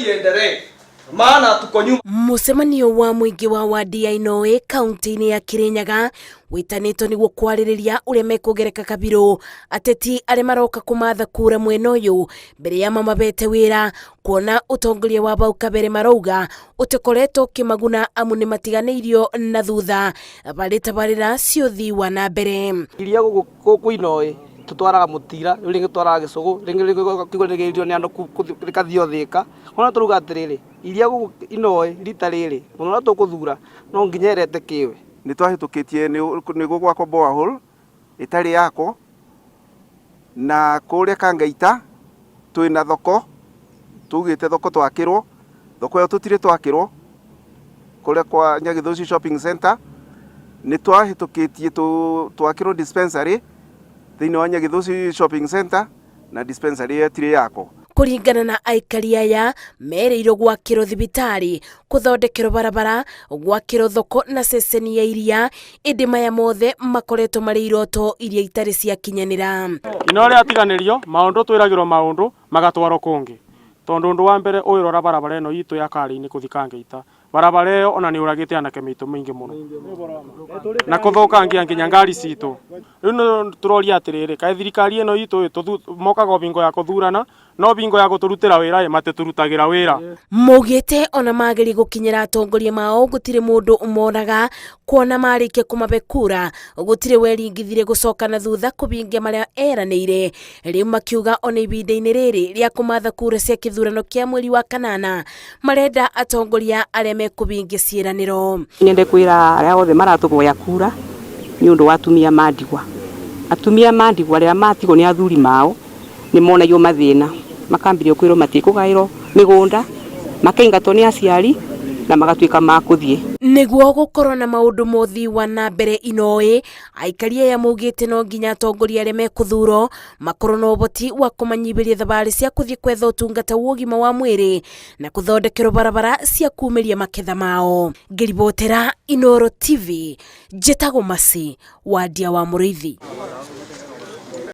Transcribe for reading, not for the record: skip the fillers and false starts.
iendelee, maana tuko nyuma. Mũcemanio wa mũingĩ wa wadi ya Inoĩ kaunti-inĩ ya Kirinyaga wĩtanĩtwo nĩguo kwarĩrĩria ũrĩa mekũgereka kabirũ ateti arĩa maroka kũmatha kura mwena ũyũ mbere ya mamabete wĩra kuona ũtongoria wa bau kabere marauga ũtĩkoretwo ũkĩmaguna amu nĩ matiganĩirio na thutha barĩ tabarĩra cia ũthii wa na mbere. Iria gũkũ Inoĩ tũtwaraga mũtira, rĩu rĩngĩ tũtwaraga gĩcũgũ, rĩngĩ rĩkigua nĩrĩgĩrĩtio nĩ andũ rĩkathio Thĩka. Ona tũrauga atĩrĩrĩ, iria gũkũ Inoĩ rita rĩrĩ, mũndũ ũrĩa tũkũthura no nginya erete kĩwe. Nĩ twahĩtũkĩtie nĩ gũgwakwo borehole ĩtarĩ yakwo, na kũrĩa Kangaita twĩna thoko, tugĩte thoko twakĩrwo, thoko ĩyo tũtirĩ twakĩrwo, kũrĩa kwa Nyagĩthũci shopping center, nĩ twahĩtũkĩtie twakĩrwo dispensary thĩinĩ wa Nyagĩthũci shopping center, na dispensary ĩyo ĩtirĩ yakwo. Kũringana na aikari aya merĩirwo gwakĩrwo thibitarĩ, kũthondekerwo barabara, gwakĩrwo thoko na ceceni ya iria, ĩndĩ maya mothe makoretwo marĩ iroto iria itarĩ ciakinyanĩra. Ino rĩatiganĩrio maũndũ twĩragĩrwo maũndũ magatwarwo kũngĩ tondũ ũndũ wa mbere ũyũrora barabara ĩno itũ ya Karĩ-inĩ kũthi Kangeita barabara ĩyo ona nĩ ũragĩte anake maitũ maingĩ mũno na kũthũkangia nginya ngari citũ. Rĩu nĩ tũroria atĩrĩrĩ, kaĩ thirikari ĩno itũ mokaga o bingo ya kũthurana no bingo ya gũtũrutĩra wĩra ĩ matitũrutagĩra wĩra. Maugĩte ona mageria gũkinyĩra atongoria mao gũtirĩ mũndũ ũmonaga kuona marĩkia kũmabe kura gũtirĩ weringithire gũcoka na thutha kũbingia marĩa eranĩire. Rĩu makiuga ona ihinda-inĩ rĩrĩ rĩa kũmatha kura cia kĩthurano kĩa mweri wa kanana marenda atongoria arĩa mekũbingia ciĩranĩro. Nyende kwĩra arĩa othe maratũhoya kura nĩ ũndũ wa atumia mandigwa. Atumia mandigwa arĩa matigwo nĩ athuri mao nĩ monagio mathĩna, makambĩrĩrio kwĩrwo matikũgaĩrwo mĩgũnda, makaingatwo nĩ aciari na magatuĩka ma kũthiĩ. Nĩguo gũkorwo na maũndũ ma ũthii wa na mbere Inoĩ, aikari aya maugĩte no nginya atongoria arĩa mekũthurwo makorwo na ũhoti wa kũmanyihĩria thabarĩ cia kũthiĩ kwetha ũtungata wa ũgima wa mwĩrĩ na kũthondekerwo barabara cia kumĩria maketha mao. Ngĩribotera Inooro TV, njĩtagwo Mercy Wandia wa Mũrĩithi.